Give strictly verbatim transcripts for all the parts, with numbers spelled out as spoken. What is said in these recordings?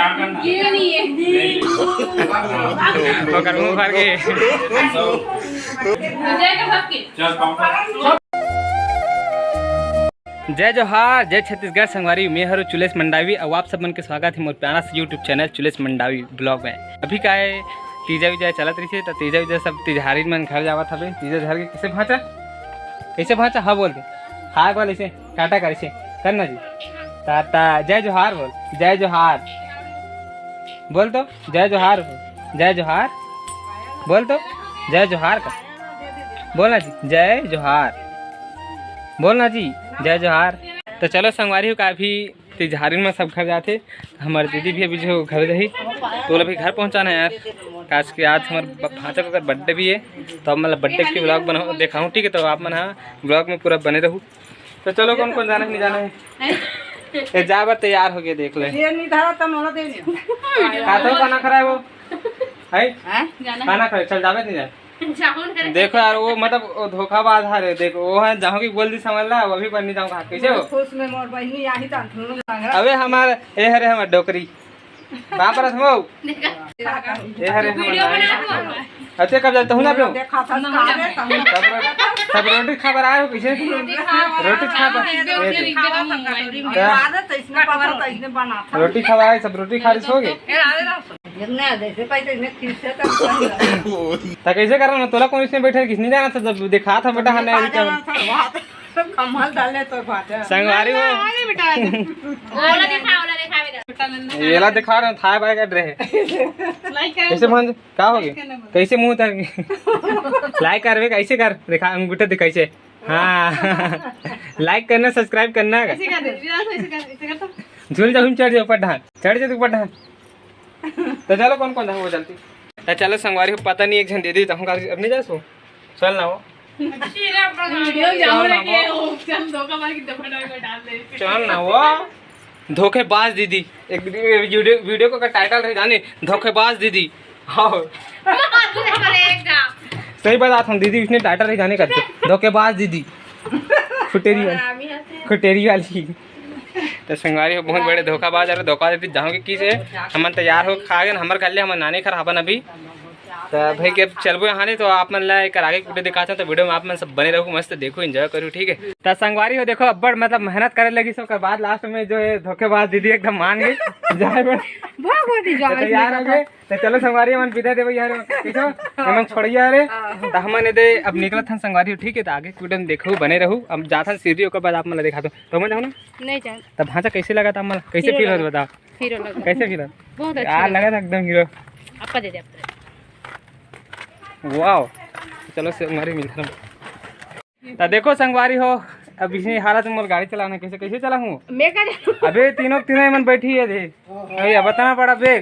ये नहीं है। ओकर मुंह भर के। जय जोहार, जय छत्तीसगढ़ संगवारी, मैं हरो चुलेश मंडावी। अउ आप सब मन के स्वागत है मोर प्यारा से YouTube चैनल चुलेश मंडावी ब्लॉग में। अभी का है, तीजा विजा चलत रहिसे, त तीजा विजा सब तिजहारिन मन घर जावत हवे। तीजा झर के कैसे भांचा, कैसे भांचा? हाँ बोल दे, हाय बोल, ऐसे टाटा कर, ऐसे करना जी, टाटा। जय जोहार बोल, जय जोहार बोल तो, जय जोहार बोल, जय जोहार बोल तो, जय जोहार कर, बोलना जी, जय जोहार बोलना जी, जय जोहार। तो चलो संगवारी हो, काफी तिजहारिन में सब घर जाथे। हमारे दीदी भी अभी जो घर रही, तो ओला भी घर पहुँचाना है यार, काज के आज हमारे ब-, भांचा के बर्थडे भी है, तो अब मतलब बर्थडे की ब्लॉग बनाऊँ, दिखाऊँ, ठीक है? तो आप मन हाँ ब्लॉग में पूरा बने रहू। तो चलो, कौन कौन जाना है, नहीं जाना है? ये जा बर तैयार हो गया, देख ले। ये नहीं धरा, तब नोला दे दियो। का तो खाना खराब हो, है? हैं? जाना है। खाना खराब, चल जावे नहीं जाए। जाऊन करे। देखो यार, वो मतलब वो धोखाबाज हारे। देखो, वो है जहाँ की बोल दी, समझ ला, वो भी बन नहीं जाऊँगा। कैसे हो? खुश में मोर बहिनी, यही तो अंधुन लग रहा। अबे हमारे, ये हरे हमारे डोकरी। कहाँ पर हस मो? देखा। ये हरे हमारे वीडियो बना। अच्छा, कब जाते हो ना, ब्रो? देखा था, सब रो-, सब रोटी खा बर आए हो, कैसे? रोटी खा बर, ये देखो। क्या? तो इसमें पता था, इसमें बना था। रोटी खा बर आए, सब रोटी खा रहे, सो गए। जितने जैसे पाई तो इसमें खींच से तब ता कैसे करना? तोला कौन इसमें बैठे, किसने जाना था जब देखा था बेटा, हाँ, नहीं, कमल डाले तो बात है। संगवारी हो। आगे बेटा, आगे। ओला दिखा, ओला दिखा बेटा। एला दिखा रहे, थाय बाय कट रहे। लाइक कर। कैसे मन, का हो गए? लाइक करना बोल। कैसे मुंह उतर गए? लाइक करबे, कैसे कर? दिखा, अंगूठा दिखा, कैसे? हाँ। लाइक करना, सब्सक्राइब करना। ऐसे कर दे, ऐसे कर, ऐसे कर तो। झूल जा, झूल चढ़ जा ऊपर ढान, चढ़ जा तू ऊपर ढान। तो चलो, कौन कौन जाऊँगा जल्दी? तो चलो संगवारी हो, पता नहीं, एक झन दीदी जाऊँगा, अब नहीं जा सो। चल ना हो। वीडियो जाओ चल ना रे, हो। के हो, चल धोखा मार के डबल डबल डाल दे। चल ना हो। धोखेबाज दीदी। एक वीडियो, वीडियो को का टाइटल रहे जाने, धोखेबाज दीदी। हाँ। सही बात हम दीदी, इसने टाइटल रहे जाने करते। धोखेबाज दीदी। खुटेरी वाली। खुटेरी वाली। तो संगवारी हो, बहुत बड़े धोखाबाज, अरे धोखा देती जाऊँगी किसे। हमन तैयार हो खा गए, हमर घर ले हमर नानी घर हावन अभी। तो भाई के अब चलबो यहाँ नहीं, तो आप मन ला एक आगे वीडियो दिखाते हैं, तो वीडियो में आप मन सब बने रहू, मस्त देखू, एंजॉय करू, ठीक है। तो संगवारी हो देखो, अब्बड़ मतलब मेहनत करे लगी सब, ओकर बाद लास्ट में जो है धोखेबाज दीदी एकदम मान गई। जाए बर। भाग होती जा तो तैयार हो गए। तो चलो संगवारी, हमन विदा देबो यार, कैसे? हमन छोड़िया रे। हाँ। तो हमन एदे अब निकलत हन संगवारी हो, ठीक है। तो आगे वीडियो में देखू, बने रहू। अब जाथन सीढ़ी, ओकर बाद आप मन ला दिखा दो। तो मैं जाऊँ ना? नहीं जान। तब भांचा कैसे लगा था हमन? कैसे हीरो फील होत लगा। बताओ। हीरो लगा। कैसे फील होत? बहुत अच्छा यार, लगा। लगा था एकदम हीरो। आपका दे दे, आपका। वाओ। चलो संगवारी मिलते हैं। तो देखो संगवारी हो, अब इसी हालत में मोर गाड़ी चलाना कैसे, कैसे चलाऊँ? मैं का जानूँ? अबे तीनों, तीनों मन बैठी है दे। अभी अब बताना पड़ा बे।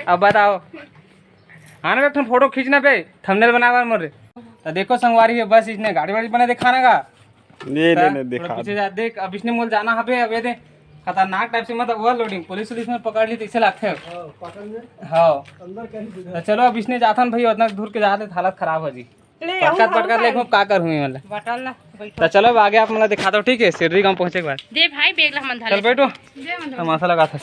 अब बताओ। आना बे, एक ठन फोटो खींचना बे, थंबनेल बनावा मोर। तो देखो संगवारी हो, बस इसने गाड़ी वाड़ी बना दिखाना का। ले, ले, तो ले, दिखा पीछे दे। जा, देख, अब इसने मोल जाना हबे, अब ये दे, खतरनाक टाइप से, मतलब ओवरलोडिंग, पुलिस वुलिस में पकड़ ली तो इसे लागथे। हाँ, पकड़ ले। हाँ। अंदर कहीं भी तो चलो, अब इसने जाथन भाई, उतना दूर के जाते हालत खराब हो जी। ले, पटकत, आऊ, पटकत आऊ, ले, आऊ। का करूँ मैं, मतलब? बटल ला, बैठो। तो चलो, अब आगे आप, मतलब, दिखा दो, ठीक है, सिर्री गाँव पहुँचे के बाद। दे भाई, बैग ला हमन धर चल, ले। बैठो। दे, हमन धर। तमाशा लगा था।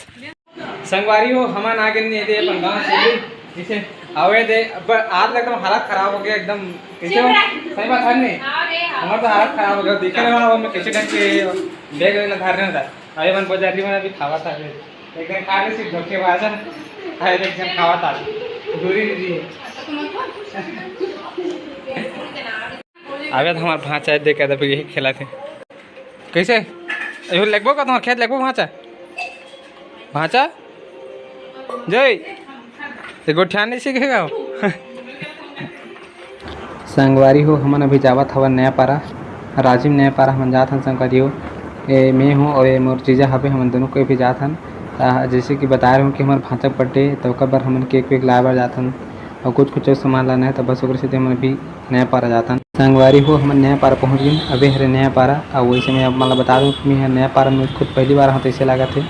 संगवारी हो, हमन आ गेन एदे अपन गाँव से, जैसे आवे दे, अब आज एकदम हालत खराब हो गया एकदम। कैसे हो? सही बात है नहीं? हाँ रे, हाँ। हमार तो हालत खराब हो गया, देखे ना, मैं कैसे ढंग के बैग लेना धार नहीं था। अरे मन बाजारी में अभी खावा था, एकदम खा के सिर्फ धोखेबाज है। अरे एकदम खावा था, दूरी दीदी। अबे तो हमार भांचा है, देख के तो यही खेला थे। कैसे? अभी लगबो का तुम्हार खेत लगबो भांचा? भांचा? जय, ये गोठियान नहीं सीखेगा वो? संगवारी हो, हमन अभी जावत हवन नया पारा, राजिम नया पारा हमन जात हन संगवारी हो। ए, मैं हूँ और ये मोर जीजा हवे, हमन दोनों कोई भी जात हन। आ, जैसे कि बता रहे हूँ कि हमार भांचा के बर्थडे, तो ओकर बर हमन केक वेक लाए बर जात हन और कुछ कुछ और सामान लाना है, तो बस ओकरे सेती हमन अभी नया पारा जात हन। संगवारी हो, हमन नया पारा पहुँच गेन। अबे हरे नया पारा, अउ वइसे मैं आप मन ला बता दूँ कि मैं ह नया पारा में खुद पहली बार हूँ, तइसे लागत हे।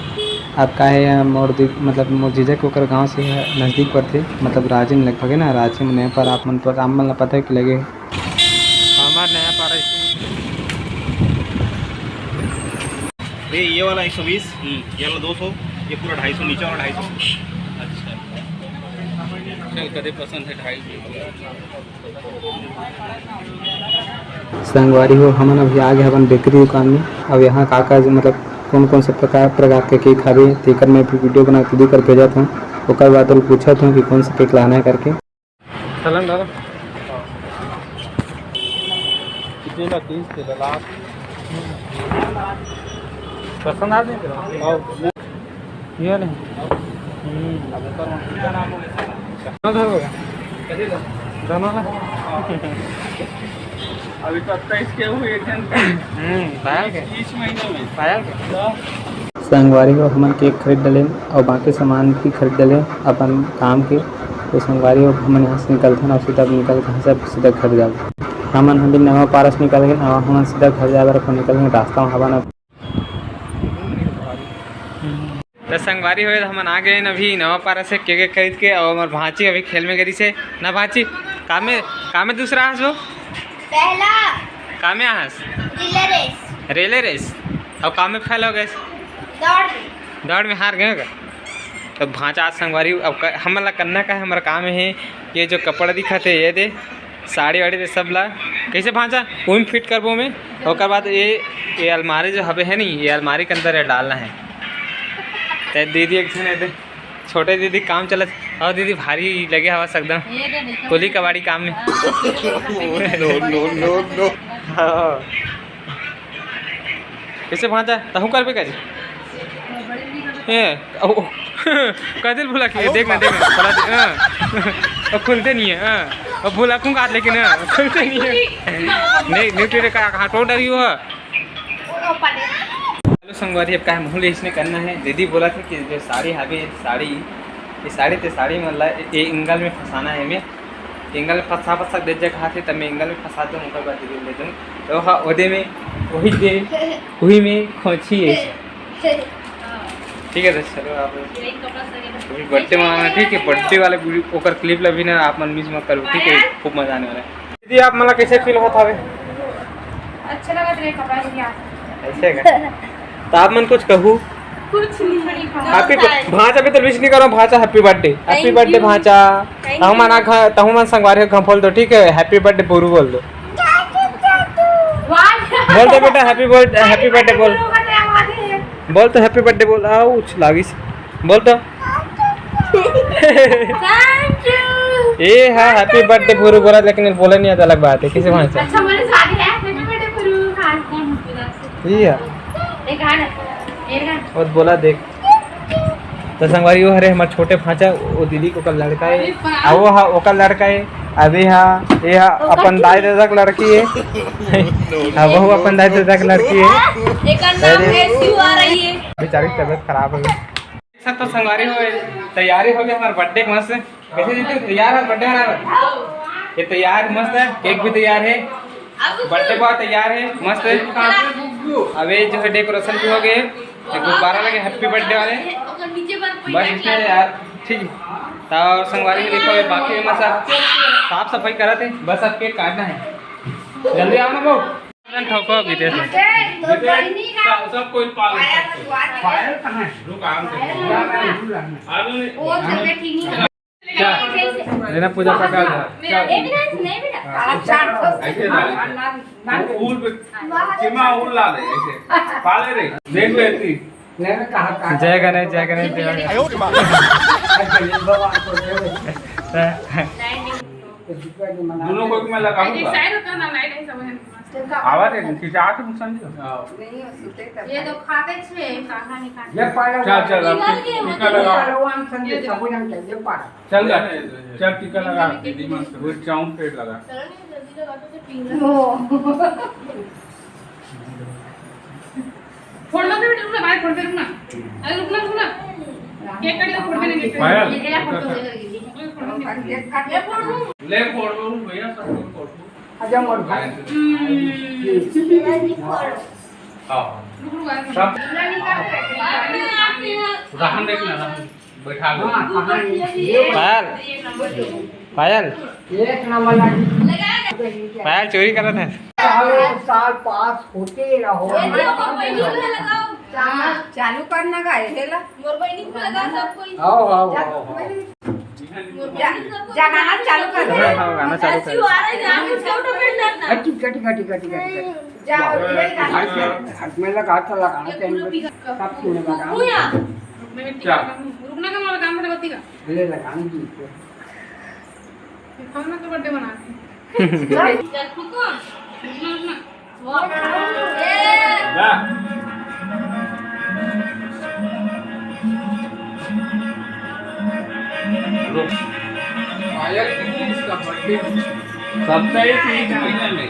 अब का हे, मोर दि-, मतलब मोर जीजा के ओकर गाँव से ह नजदीक परथे, मतलब राजिम लगभग हे ना, राजिम नया पारा आप मन, आप मन ला पता हे कि लगे हे। हमार नया पारा इसे ये, ये वाला एक सौ बीस, हम्म। ये वाला दो सौ, ये पूरा ढाई सौ, नीचे वाला ढाई सौ। अच्छा, चल, कदे पसंद है ढाई सौ। संगवारी हो, हमन अभी आ गए हवन बेकरी दुकान में। अब यहाँ का का, मतलब, कौन कौन से प्रकार प्रकार के केक हवे, तेकर मैं भी वीडियो बना के दू कर भेजत हूँ। ओकर बाद ओला पूछत हूँ कि कौन सा केक लाना है करके। चलन दादा, कितने का? तीस के लास्ट। पसंद आ गया तेरा? ये नहीं। हम्म। कितना धर होगा? दोनों ना? अभी सत्ताईस के हुए एकदम। हम्म, पायल के? बीस महीने में। पायल के? तो संगवारी हो, हमन केक खरीद डलेन और बाकी सामान भी खरीद डलेन अपन काम के। तो संगवारी हो, हमन यहाँ से निकलथन और सीधा निकल के यहाँ से सीधा घर जाबो। हमन अभी नवा पारस निकल गए और हमन सीधा घर जाए बर अपन निकल गए। रास्ता में हवा ना। तो संगवारी हो, हमन आ गए अभी नवा पारस से केक खरीद के। और हमर भांची अभी खेल में गई से ना। भांची, कामे, कामे दूसरा हस वो? पहला। कामे हस? Relay race. Relay race. और कामे फेल हो गए? दौड़ में। दौड़ में हार गए का? तो भांचा आज संगवारी, अब क-, हमन ला करना का है, हमारा काम है ये जो कपड़ा दिखत है, ये दे, साड़ी वाड़ी दे सब ला। कैसे भांचा? उही में फिट करबो मैं। ओकर बाद ये, ये अलमारी जो हवे है नहीं, ये अलमारी के अंदर ये डालना है। ते दीदी एक झन है दे, छोटे दीदी काम चलत। और दीदी भारी लगे हवा एकदम। ये दे देखो। कुली कबाड़ी काम में। हाँ। No, no, no, no। हाँ। कैसे भांचा? तहु करबे का जी? ए, ओ, कदिल भुला के, देख ना, देख ना, भुला दे, हाँ। अब खुलते नहीं है, हाँ। अब भुला कूँ का, लेकिन, हाँ, खुलते नहीं है। नहीं, न्यूट्री का हाथ डरी हो। हेलो संगवारी, अब का है, मुँह ले इसने करना है। दीदी बोला था कि जो साड़ी हावे, साड़ी, ये साड़ी ते साड़ी मतलब ये एंगल में फंसाना है मैं। एंगल में फंसा फंसा दे जगह हाथे, तब मैं एंगल में फंसा दूँ, ओकर बाद दीदी ले दूँ। तो हाँ, ओदे में, वही दे, वही में खोंची है। ठीक है, तो चलो आप अभी बर्थडे मनाना, ठीक है? बर्थडे वाले वीडियो, ओकर क्लिप ला भी ना आप मन मिस मत करो, ठीक है? खूब मजा आने वाला है। दीदी, आप मन ला कैसे फील होत हवे? अच्छा लगत रहे कपड़ा लिया। ऐसे का? तो आप मन कुछ कहू? कुछ नहीं। हैप्पी ब-, भांचा भी तो विश नहीं करो, भांचा हैप्पी बर्थडे, हैप्पी बर्थडे भांचा। तहु मन आ घ-, तहु मन संगवारी हो घंफोल दो, ठीक है? हैप्पी बर्थडे बोरू बोल दो। बोल दे बेटा, हैप्पी बर्थडे, हैप्पी बर्थडे बोल। बोल तो, हैप्पी बर्थडे बोल। आउच, लागिस। बोल तो। Thank you। ए हाँ, हैप्पी बर्थडे बोरू बोला, लेकिन बोला नहीं आता, अलग बात है। किसे भांचा? अच्छा, मैंने साड़ी है, हैप्पी बर्थडे बोरू, हाँ, कौन है? ये है। एक गाना, एक गाना। और बोला देख। तो संगवारी, वो हरे हमार छोटे भांचा, वो दीदी के ओकर लड़का है। अरे बाप। आ वो हा ओकर लड़का है। अभी हा, ये हा अपन दाई ददा के लड़की है। हाँ, वो अपन दाई ददा के लड़की है। एकर नाम अरे। ऐसी आ रही है। बेचारी की तबीयत खराब है। सब तो संगवारी हो, तैयारी हो गई हमारे बर्थडे के मस्त। कैसे जीतू, तैयार है बर्थडे मनावे? ये तैयार मस्त है, केक भी तैयार है, बर्थडे बॉय तैयार है मस्त है। अबे जो है डेकोरेशन भी हो गए, ये गुब्बारा लगे हैप्पी बर्थडे वाले। बस इसमें यार, ठीक है। तो और संगवारी में देखो, ये बाकी में सब साफ सफाई करा थे, बस अब केक काटना है। जल्दी आओ ना बहू। ठोको विदेश में। सब, सब कोई पाल सकते हैं। पायल कहाँ है? रुक, आराम से। पायल कहाँ है? आराम से। वो जगह ठीक नहीं है। क्या? लेना पूजा प्रसाद है। क्या? नहीं बेटा, नहीं बेटा। हाँ। अच्छा, ऐसे ना। ना, ना, ना। फूल पे, चिमा फूल ला दे, ऐसे। पाले रे, देख ले इतनी। नहीं, मैं कहा, कहा। जय गणेश, जय गणेश, जय गणेश। भगवान को दे। दोनों को मैं लगाऊंगा। आवाज है, खिंचाहट है, समझ लो। हाँ। नहीं, वो सुते तब। ये तो खाते छे, कहाँ नहीं खाते। ये पाड़ा चल, चल, अब टीका लगा। भगवान संगे ये सब जन के, ये पाड़ा। चल, चल, टीका लगा। दीदी मत करो, चाउन पेट लगा। चलो नहीं, जल्दी लगा दो, तो पीला। ओ। फोड़ मत दे बेटा, रुक ना, भाई, फोड़ दे, रुक ना। अरे, रुक ना, रुक ना। केक कट के फोड़ देना, केक कट। पायल। ये क्या फोड़ दो? ये फोड़ दो। ले, फोड़ दो, भैया, सब फोड़ दो। आजा, मोर भाई। हम्म। हाँ। रुक, रुक, रुक। सब। रहन दे ना, रहन दे। बैठा लो। हाँ, कहाँ है? पायल, पायल। एक नंबर लगी। पायल चोरी करत है। सालों साल पास होते रहो। ये देखो, बैलून लगाओ। चालू करना का है, हेला? मोर बहिनी को लगा सब कोई। आओ, आओ, जा, आओ, आओ। मोर जा, बहिनी को जा, गाना चालू कर दे। हाँ, हाँ, गाना चालू कर। ऐसी आ रही है, आप इसका उठा बैठ जाना। कटी, कटी, कटी, कटी, कटी। जाओ, ये गाना। हाथ में, हाथ में लगा, हाथ लगा, ये हाथ में कुल्लू भी सब सुने लगा। हुआ। रुकना का मोर काम था, बत्ती का। ले लगा, हम जी। हम ना तो बर्थडे मनाते हैं। चल, रुको। रुकना, रुकना। पायल भी इसका बर्थडे। सत्ताईस इस महीने में।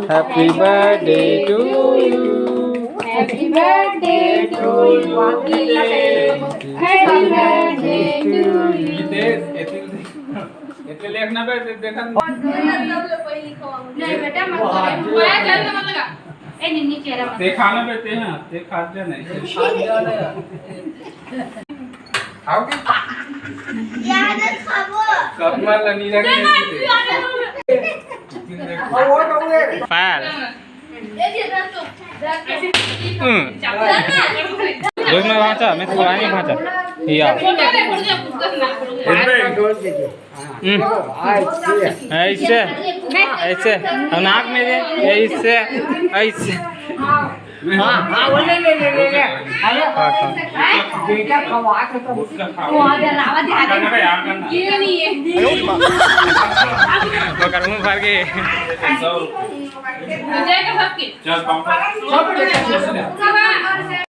Happy birthday to you। Happy birthday to you। Happy birthday to you। Ritesh, एथिल देख। एथिल देखना बे, देखन। नहीं बेटा, मत लगा। ए, निन्नी चेहरा मत। ते खाना बे, ते, हाँ, ते खा जा नहीं। खाओगे? यार, खाबो। कब मार ला नीरा के दे दे। और वो तो हुए। पायल। हम्म। दोस्त में भांचा, मैं तो पुरानी भांचा। या। हम्म। ऐसे, ऐसे। अब नाक में दे, ऐसे, ऐसे। हाँ, हाँ, वो ले, ले, ले, ले, ले। अरे, हाँ, हाँ। बेटा, खवा के तो वो आ जा, रावत आ जा। ये नहीं है। वो कर मुंह फाड़ के। विजय का सबके। चल, पापा। सब बेटा,